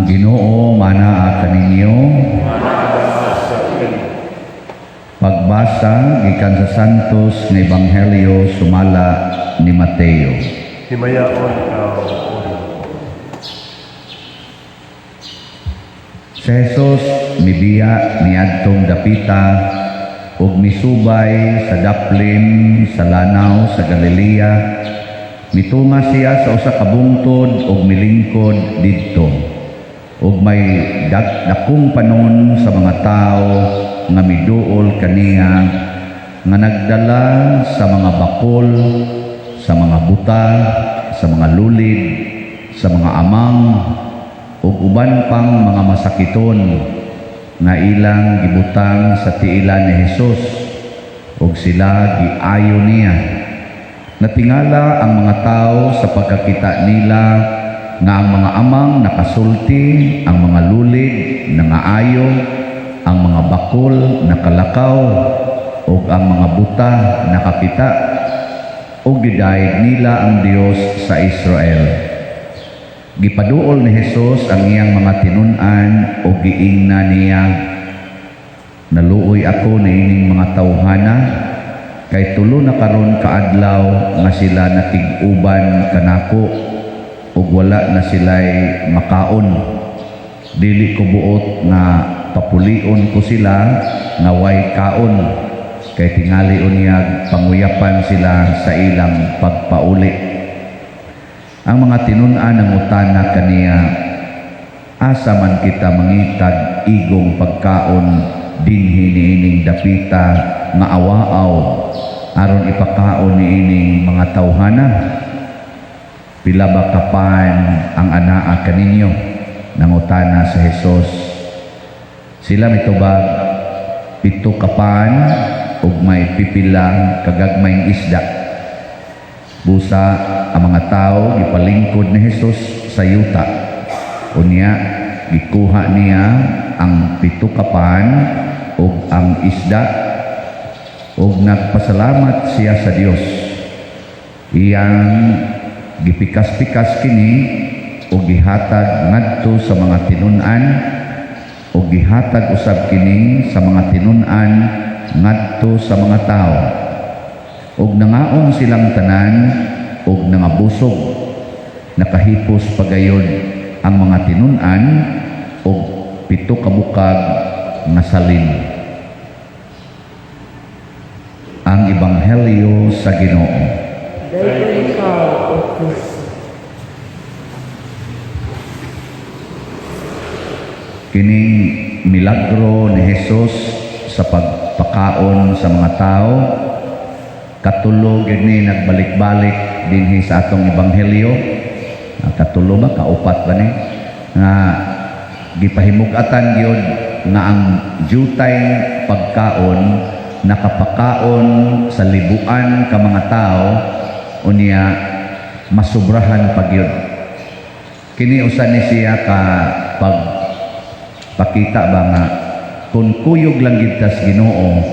Ang Ginoo manaa kaninyo. Pagbasa gikan sa Santos nga Ebanghelyo sumala ni Mateo. Himayaon ikaw, O Ginoo. Si Jesus mibiya niadtong dapita ug misubay sa daplin sa lanaw sa Galilea. Mitunga siya sa usa ka bungtod ug milingkod didto. Ug may dakong panon sa mga tawo nga miduol kaniya nga nagdala sa mga bakol, sa mga buta, sa mga lulid, sa mga amang ug uban pang mga masakiton nga ilang gibutang sa tiilan ni Hesus ug sila giayo niya. Natingala ang mga tao sa pagkakita nila nga ang mga amang nakasulti, ang mga lulid nangaayo, ang mga bakol nakalakaw, ug ang mga buta nakakita, ug gidayeg nila ang Dios sa Israel. Gipaduol ni Hesus ang iyang mga tinun-an ug giingna niya, "Naluoy ako niining mga tawhana kay 3 na karon kaadlaw nga sila nakig-uban kanako ug wala na sila'y makaon. Dili ko buot nga papulion ko sila nga way kaon kay tingali unyag panguyapan sila sa ilang pagpauli." Ang mga tinun-an nangutana kaniya, "Asa man kita mangitag igong pagkaon dinhi niining dapita nga awa-aw aron ipakaon niining mga tawhana?" "Pila ba ka pan ang anaa kaninyo?" nangutana si Jesus. Sila mitubag, "7 ka pan ug may pipila kagagmayng isda." Busa ang mga tao gipalingkod ni Jesus sa yuta. Unya gikuha niya ang 7 ka pan ug ang isda ug nagpasalamat siya sa Dios. Iyang gipikas-pikas kini ug gihatag ngadto sa mga tinun-an ug gihatag usab kini sa mga tinun-an ngadto sa mga tao. Ug nangaon silang tanan ug nangabusog. Nakahipos pagayon ang mga tinun-an og 7 ka bukag nga salin. Ang Ebanghelyo sa Ginoo. Dayon ikaw, O Kristo. Kining milagro ni Jesus sa pagpakaon sa mga tao, katulo gyud ni nagbalik-balik dinhi sa atong ebanghelyo. Katulo ba, kaupat ba ni nga gipahimug-atan gyud nga ang jutay pagkaon nakapakaon sa libuan ka mga tao, unya masubrahan pa gyud. Kini usa ni siya ka pag pakita ba nga kung kuyog lang gid tas Ginoo,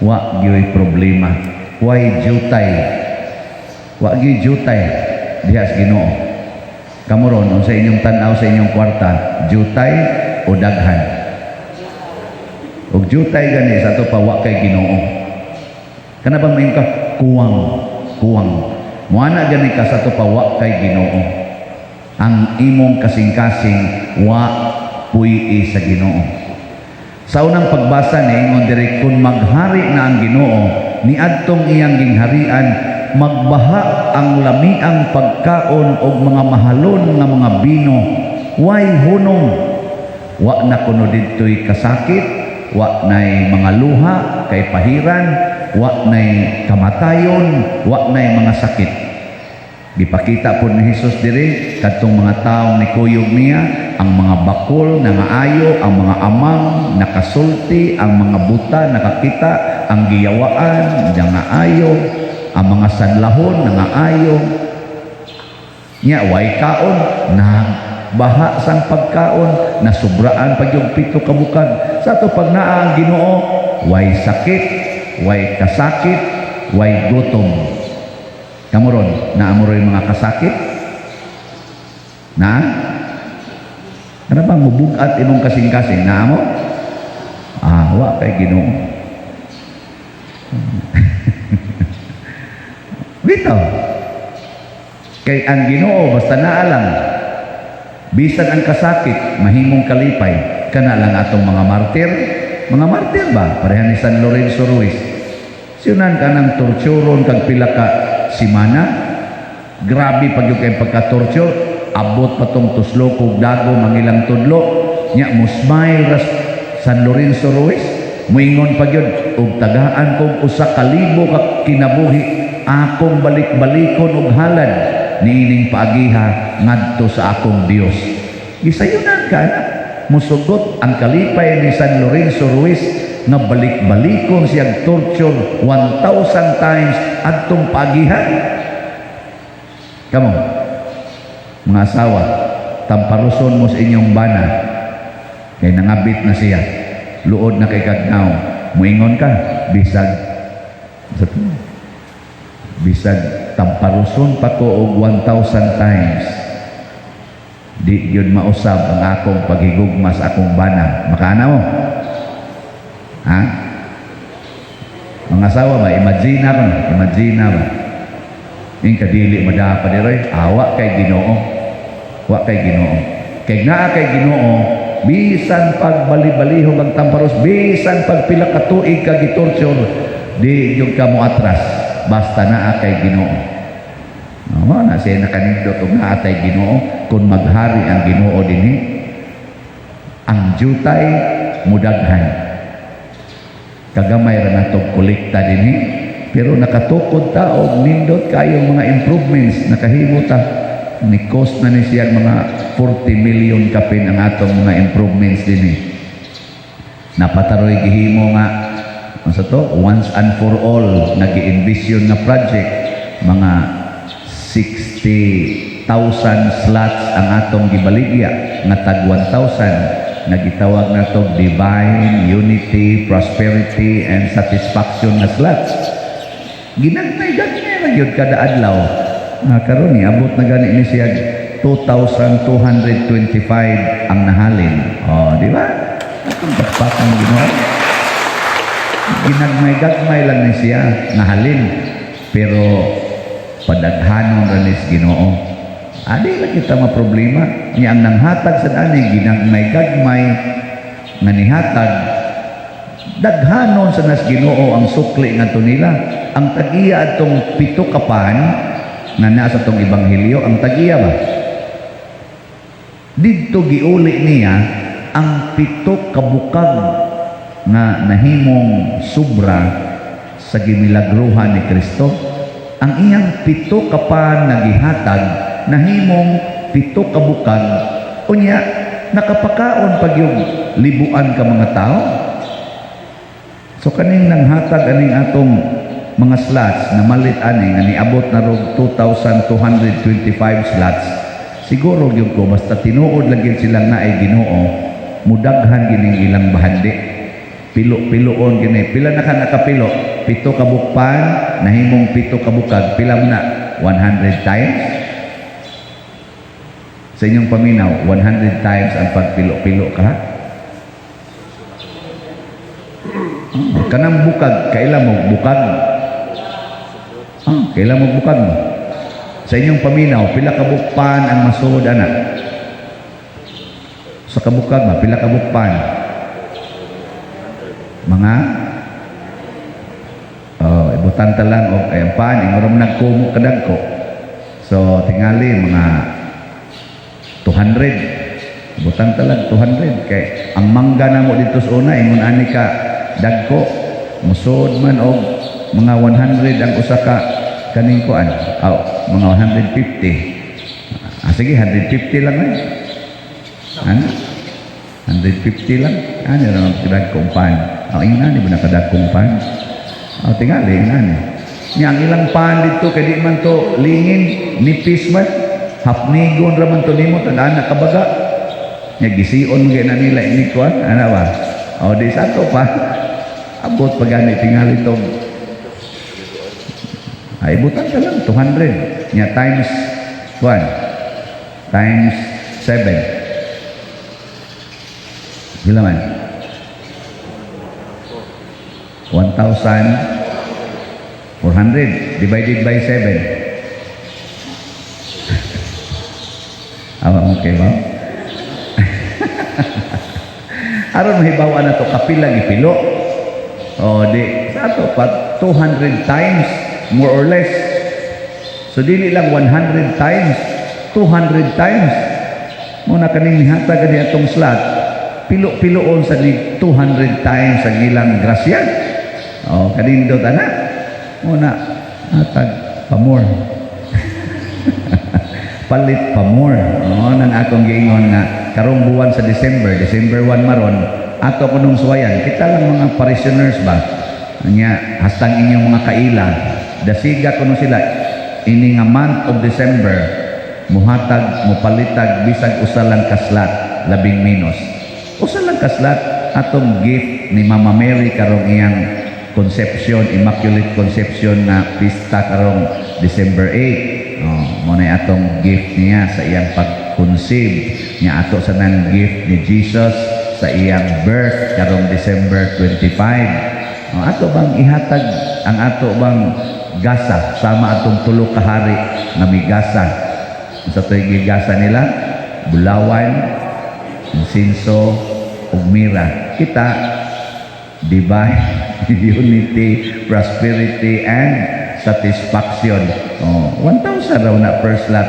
wa gyoy problema, way jutay, wa gyoy jutay diha sa Ginoo. Kamo ron, unsa inyong tan-aw sa inyong kwarta, jutay o daghan? Og jutay gani, sa ato pa wa kay Ginoo. Kana bang mayon ka kuwang kuwang, moana gani ka, sa ato pa wa kay Ginoo. Ang imong kasing-kasing wa puy sa Ginoo. Sa unang pagbasa ni ingon diri, kung maghari na ang Ginoo niadtong iyang gingharian, magbaha ang lamiang pagkaon og mga mahalon nga mga bino, way hunong. Wa na kuno didtoy kasakit, wa nay mga luha kay pahiran, wa nay kamatayon, wa nay mga sakit. Gipakita po ni Jesus diri kadtong mga taong nikuyog niya, ang mga bakol nangaayo, ang mga amang nakasulti, ang mga buta nakakita, ang giyawaan nangaayo, ang mga sanlahon nangaayo. Nya way kaon, na baha sang pagkaon, nasubraan pag yung 7 ka bukag. Sa ato pag naa ang Ginoo, way sakit, way kasakit, way gutom. Kamo ron, naa mo ro'y mga kasakit? Na? Ano ba, mubugat imong kasing-kasing, naa mo? Ah, wa kay Ginoo. Bitaw. Kay ang Ginoo basta naa lang, bisan ang kasakit mahimong kalipay. Kana lang atong mga martir, mga martir ba? Pareha ni San Lorenzo Ruiz. Siyunan ka ng torturon kag pila ka simana. Grabe pag yung kay pagka-torture, abot pa tong tuslok ug dagom ang ilang tudlo. Nya mo smile ra San Lorenzo Ruiz, muingon pa gyud, "Og tagaan kog 1,000 ka kinabuhi, akong balik-balikon og halad niining paagiha ngadto sa akong Dios." Gisayunan ka na. Musugot ang kalipay ni San Lorenzo Ruiz nga balik-balikon siyang torture 1,000 times adtong paagihan. Kamo, mga asawa, tamparuson mo sa inyong bana kay nangabit na siya, luod na kay kagnaw, muingon ka, bisag sa bisag tamparuson pa ko og 1,000 times, di gyud mausab ang akong paghigugma sa akong bana. Makaana mo, ha? Mga asawa ba, imagine ba, imagine ba ing kadili madapa diroy, awa kay Ginoo, wa kay Ginoo. Kay naa kay Ginoo, bisan pagbali-balihog ang tamparos, bisan pag pila ka tuig ka gitorture, di gyud ka mo atras basta naa kay Ginoo. No, mao na siya nakanindot og naa tay Ginoo. Kung maghari ang Ginoo dinhi, ang jutay mudaghan. Kagamay ra natog kolekta dinhi, pero nakatukod ta og nindot kayong mga improvements nakahimo ta. Ni cost na ni siya mga 40 million kapin ang atong mga improvements dinhi. Napataroy gihimo nga unsa to, once and for all, nagi-envision nga project, mga 60,000 slots ang atong gibaligya nga tag 1,000, nagitawag na to Divine Unity, Prosperity and Satisfaction na slots. Ginagmay-gagmay ra gyud kada adlaw nga karon ni abot na gani ni siya 2,225 ang nahalin. Oh, di ba? Atong pakpakan Ginoo. Ginagmay-gagmay lang ni siya nahalin, pero padaghanon ra ni Ginoo. Adi lang kita maproblema niya. Ang nanghatag sa ani, ginagmay-gagmay nga nihatag, daghanon sa nas Ginoo ang sukli ngadto nila. Ang tag-iya atong pito ka pan nga naa sa tong ebanghelyo, ang tag-iya ba didto giuli niya ang pito ka bukag nga nahimong sobra sa gimilagruhan ni Kristo. Ang iyang pito ka pan nga gihatag nahimong pito ka bukag, unya nakapakaon pag yung libuan ka mga tao. So kaning nanghatag aning atong mga slots na malit ani nga niabot na rog 2,225 slots, siguro gyud ko basta tinuod lang gyud silang naay Ginoo, mudaghan gining ilang bahandi. Pilo-piloon gini. Pila na ka nakapilo? Pito ka bukpan nahimong pito ka bukag, pila mo na? 100 times. Sa inyong paminaw, 100 times ang pagpilo-pilo ka. Oh, kanang bukag, kaila mo bukag? Ah, kaila mo bukag mo? Sa inyong paminaw, pila ka bukpan ang masuod ana? Sa kabukag ba, pila ka bukpan? Mga oh, ibutan ta lang og ay ang pan ingon nagkumo kadagko. So tingali mga 200. Butang ta lang 200 kay ang mangga namo dito sa una ingon ani ka dagko, musod man og mga 100 ang usa ka kaning kuan. Oh, mga 150. Ah, sige, 150 lang eh. Ano? 150 lang. Ano ra kadagkong pan? Oh, ingon ani ba nakadagkong pan? Oh, tingali ingon ani. Nya ang ilang pan dito kay di man to lingin, nipis man. Hapnigon ra man to nimo tag-ana kabaga. Nya gision man na nila ini kuan, ana ba? Oh, di sa ato pa. Abot pa gani tingali tong ay butan ka lang 200 nya times 1 times 7. Pila man? 1,400 divided by 7. Awa mo kay ba? Aron mahibaw-an nato kapila gipilo. O di sa ato pa 200 times, more or less. So dili lang 100 times, 200 times. Mao na kaning nihatag gani atong slot, pilo-piloon sa ni 200 times ang ilang grasya. O kanindot ana. Mao na hatag pa more. Palit pa more. O, nang akong giingon nga karong buwan sa December, December 1 maron, ato kunong suwayan, kita lang mga parishioners ba? Nya hastang inyong mga kaila, dasiga kuno sila ini nga month of December, muhatag, mupalitag bisag usa lang ka slot, labing minus. Usa lang ka slot atong gift ni Mama Mary karong iyang Conception, Immaculate Conception nga pista karong December 8. Oh, mao na atong gift niya sa iyang pag-conceive niya, ato sa nang gift ni Jesus sa iyang birth karong December 25. Oh, ato bang ihatag ang ato bang gasa sama atong tulo ka hari nga migasa? Sa to'y gigasa nila, bulawan, insinso ug mira. Kita, divine unity, prosperity, and satisfaction. Oh, 1,000 raw na per slot.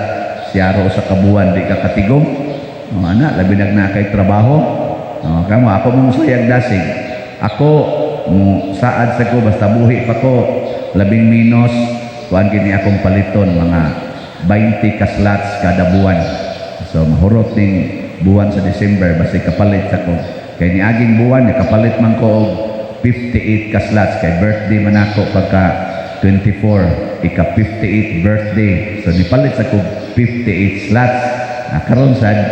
Siyaro sa kabuan, di ka katigom. Oh, ana, labi na kay trabaho. Oh, kamo, ako mong sayag dasig. Ako, mo saad sa ko, basta buhi pa ko, labing minus, kuan kini akong paliton, mga 20 ka slots kada buwan. So, mahurot ning buwan sa December, basta kapalit sa ko. Kay niaging buwan, nakapalit man ko og 58 ka slots. Kay birthday man ako pagka 24, ika 58 birthday. So, nipalit sa ko 58 slots. Ah, karon sad,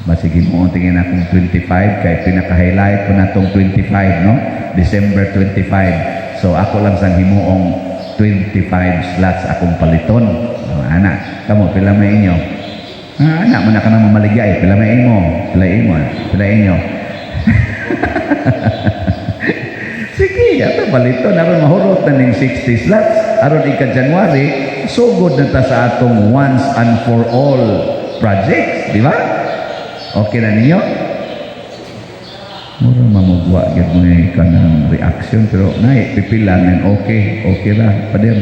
basig mo tingin akong 25 kay pinaka-highlight ko na tong 25, no? December 25. So ako lang sang himuong 25 slots akong paliton. Oh, ana, kamo pila may inyo? Ah, ana man na ka nang mamaligya eh. Pila may imo? Pila imo? Pila inyo? Sige, ato paliton aron mahurot na ning 60 slots aron ika January sugod na ta sa atong once and for all projects, di ba? Okay na ninyo? Mura mamugwa gyud mo ni kanang reaction, pero nay pipila nang okay, okay ra pader.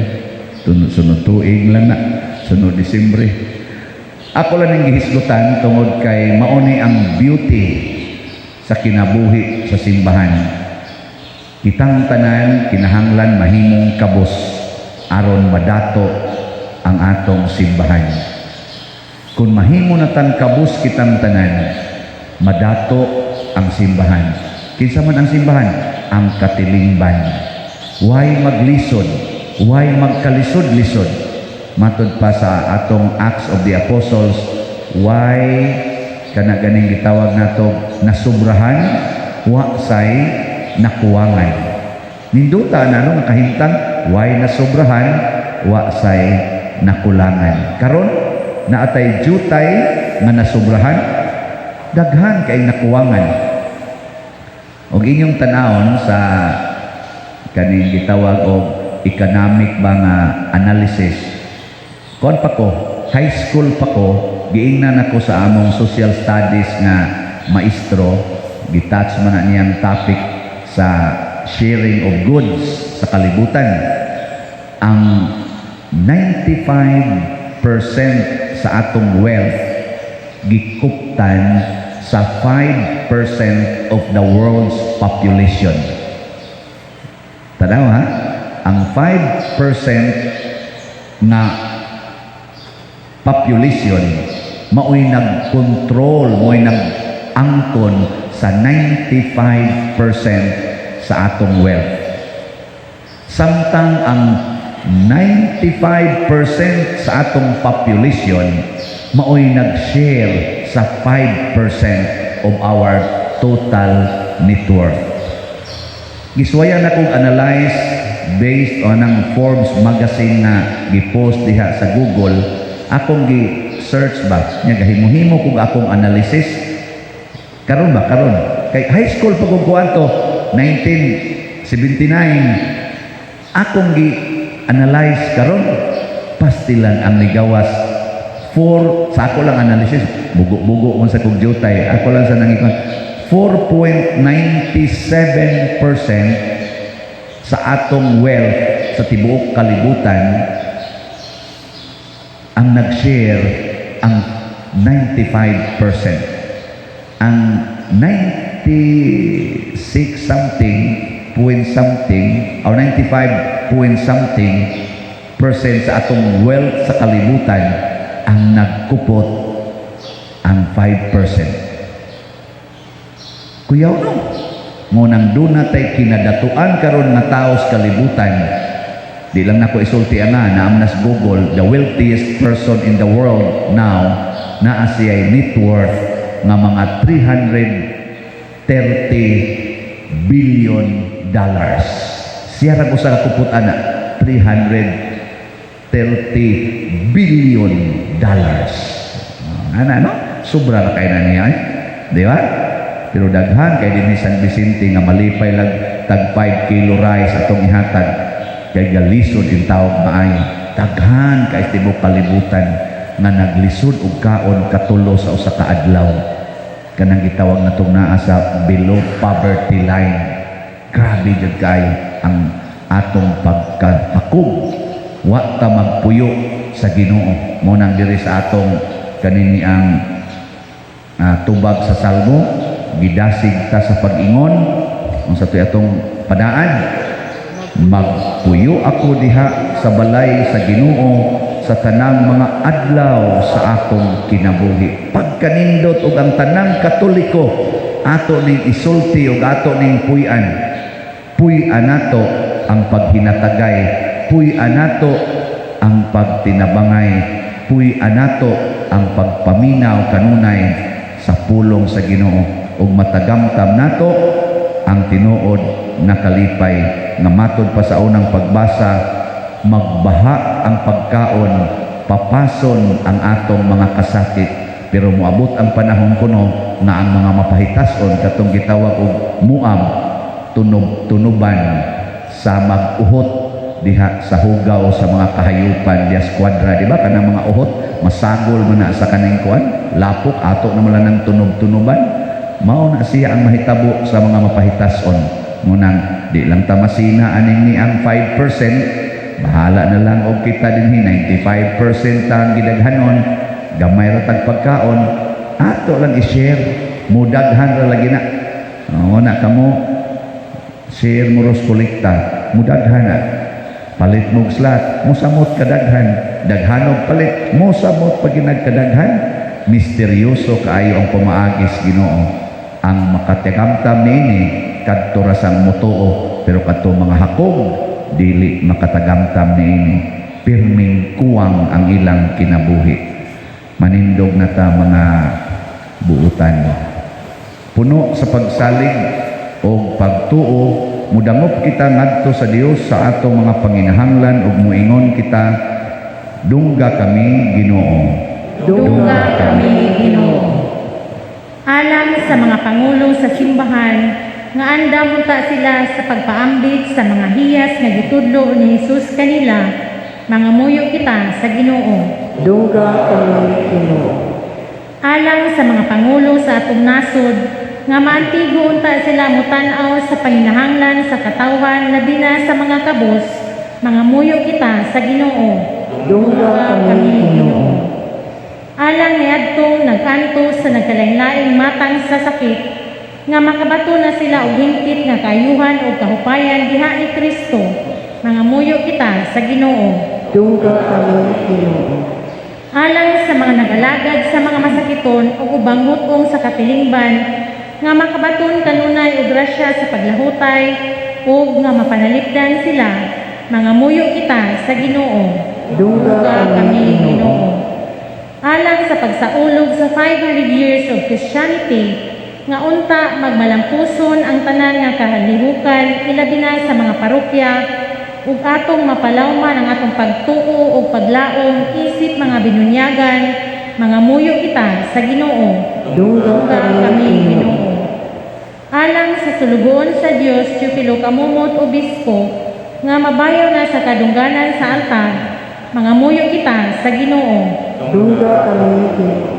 Sunod, sunod tuig lang na, sunod Disyembre. Ako lang ang gihisgutan tungod kay mauni ang beauty sa kinabuhi sa simbahan. Kitang tanan kinahanglan mahimong kabus aron madato ang atong simbahan. Kung mahimo na tang kabus kitang tanan, madato ang simbahan. Kinsa man ang simbahan? Ang katilingban. Why maglisod? Why magkalisod-lisod? Matod pa sa atong Acts of the Apostles, why kana ganing gitawag nato nasubrahan, wa say nakuwangan. Ninduta na no nga kahimtang, why nasubrahan, wa say nakulangan. Karon naatay jutay nga nasubrahan, daghan kay nakuwangan. Og inyong tanawon sa kaning gitawag og economic ba nga analysis. Kon pa ko, high school pa ko, giingnan ako sa among social studies nga maestro, gitouch man na niyang topic sa sharing of goods sa kalibutan. Ang 95% sa atong wealth gikuptan sa 5% of the world's population. Tanaw ha? Ang 5% na population mao'y nag-control, mao'y nag-angkon sa 95% sa atong wealth. Samtang ang 95% sa atong population mao'y nag-share sa 5% of our total net worth. Giswayan akong analyze based on ang Forbes magazine na gi-post diha sa Google. Akong gi-search ba, nya gahimo-himo kog akong analysis. Karon ba karon? Kay high school pa kong kuan to, 1979. Akong gi analyze karon, pastilan ang nigawas 4 sa ako lang analysis, bugo-bugo man sa kog jutay, ako lang sa nangikon, 4.97% sa atong wealth sa tibuok kalibutan ang nag-share ang 95%. Ang 96 something point something or 95 point something percent sa atong wealth sa kalibutan, ang nagkupot ang 5%. Kuyaw, no? Mao nang duna tay kinadatuan karon nga tao sa kalibutan. Di lang nako isulti nga naam nas Google, the wealthiest person in the world now, naa siya'y net worth nga mga $330 billion. Siya ra usa ka kupot ana, $330 billion. Ana, no? Sobra ra kay na niya, eh. Di ba? Pero daghan kay dinhi San Vicente nga malipay lang tag 5 kilo rice atong ihatag kay galisod in tawag maayo. Daghan kay tibuok kalibutan nga naglisod og kaon katulo sa usa ka adlaw, kanang gitawag natong naa sa below poverty line. Grabe jud kaayo ang atong pagkahakog, wa ta magpuyo sa Ginoo. Mao nang diri sa atong kanini ang tubag sa Salmo, gidasig ta sa pag-ingon unsa to'y atong padaan: "Magpuyo ako diha sa balay sa Ginoo sa tanang mga adlaw sa akong kinabuhi." Pagkanindot og ang tanang Katoliko ato ning isulti ug ato ning puy-an. Puy-an nato ang paghinatagay, puy-an nato ang pagtinabangay, puy-an nato ang pagpaminaw kanunay sa pulong sa Ginoo ug matagamtam nato ang tinuod na kalipay nga matod pa sa unang pagbasa, magbaha ang pagkaon, papason ang atong mga kasakit, pero moabot ang panahon kuno nga ang mga mapahitason, katong gitawag og Moab, tunob tunuban sa mag-uhot diha sa hugaw sa mga kahayupan diha sa kwadra, di ba? Kanang mga uhot masagol man na sa kaning kuan, lapok ato na lang ng tunob-tunuban. Mao na siya ang mahitabo sa mga mapahitason. Munang di lang ta masina aning ni ang 5%, bahala na lang og kita dinhi 95% ang gidaghanon, gamay ra tag pagkaon, ato lang i-share, mudaghan ra lagi na. Oo na kamo, share mo ros kolekta, mudaghan na. Palit mo og slot, musamot kadaghan. Daghanog palit, musamot pag ginagkadaghan. Misteryoso kaayo ang pamaagis Ginoo. Ang makatagamtam niini kadto ra sang mutuo, pero kadto mga hakog dili makatagamtam niini, pirming kuwang ang ilang kinabuhi. Manindog na ta, mga buutan. Puno sa pagsalig o pagtuo, mudangop kita ngadto sa Dios sa atong mga panginahanglan ug muingon kita: Dungga kami, Ginoo. Dungga kami, Ginoo. Alang sa mga pangulo sa simbahan nga andam unta sila sa pagpaambit sa mga hiyas nga gitudlo ni Jesus kanila, mangamuyo kita sa Ginoo. Dungga kami, Ginoo. Alang sa mga pangulo sa atong nasod nga maantigo unta sila mutan-aw sa panginahanglan sa katawhan, labi na sa mga kabos, mangamuyo kita sa Ginoo. Dungga kami, Ginoo. Alang niadtong nag-antos sa nagkalain-laing matang sa sakit nga makabato na sila og hingpit nga kaayuhan ug kahupayan diha ni Kristo, mangamuyo kita sa Ginoo. Dungga kami, Ginoo. Alang sa mga nag-alagad sa mga masakiton ug ubang hut-ong sa katilingban nga makabaton kanunay og grasya sa paglahutay ug nga mapanalipdan sila, mangamuyo kita sa Ginoo. Dungga kami, Ginoo. Alang sa pagsaulog sa 500 years of Christianity nga unta magmalampuson ang tanan nga kalihukan, ilabi na sa mga parokya, ug atong mapalawman ang atong pagtuo ug paglaom isip mga binunyagan. Mangamuyo kita sa Ginoo. Dungga Dungga kami, kami, Ginoo. Ginoo. Alang sa sulugoon sa Dios Teofilo Camomot Obispo nga mabayaw na sa kadungganan sa altar, mangamuyo kita sa Ginoo. Dungga kami, Ginoo.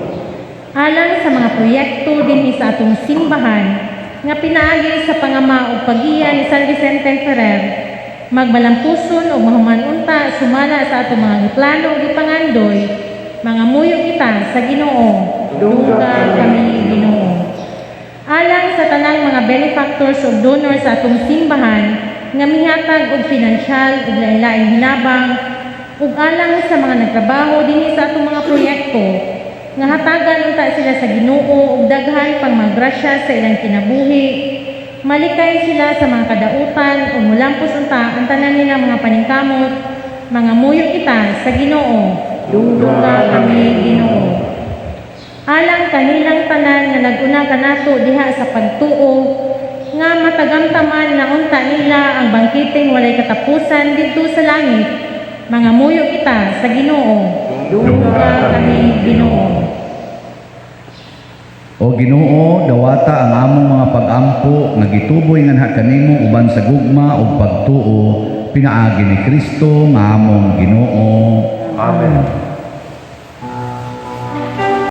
Alang sa mga proyekto dinhi sa atong simbahan nga pinaagi sa pangama ug paggiya ni San Vicente Ferrer, magmalampuson ug mahuman unta sumala sa atong mga giplano ug gipangandoy, mangamuyo kita sa Ginoo. Dungga kami, Ginoo. Alang sa tanang mga benefactors ug donors sa atong simbahan nga mihatag og pinansyal ug lain-laing hinabang ug alang sa mga nagtrabaho dinhi sa atong mga proyekto nga hatagan unta sila sa Ginoo ug daghan pang mga grasya sa ilang kinabuhi, malikay sila sa mga kadautan ug molampos unta ang tanan nilang mga paningkamot, mangamuyo kita sa Ginoo. Dungga kami, Ginoo. Alang kanilang tanan nga naguna kanato diha sa pagtuo nga matagamtaman na unta nila ang bangkiteng walay katapusan didto sa langit, mangamuyo kita sa Ginoo. Dungga kami, Ginoo. O Ginoo, dawata ang among mga pag-ampo nga gituboy nganha kanimo uban sa gugma ug pagtuo pinaagi ni Kristo nga among Ginoo. Amen.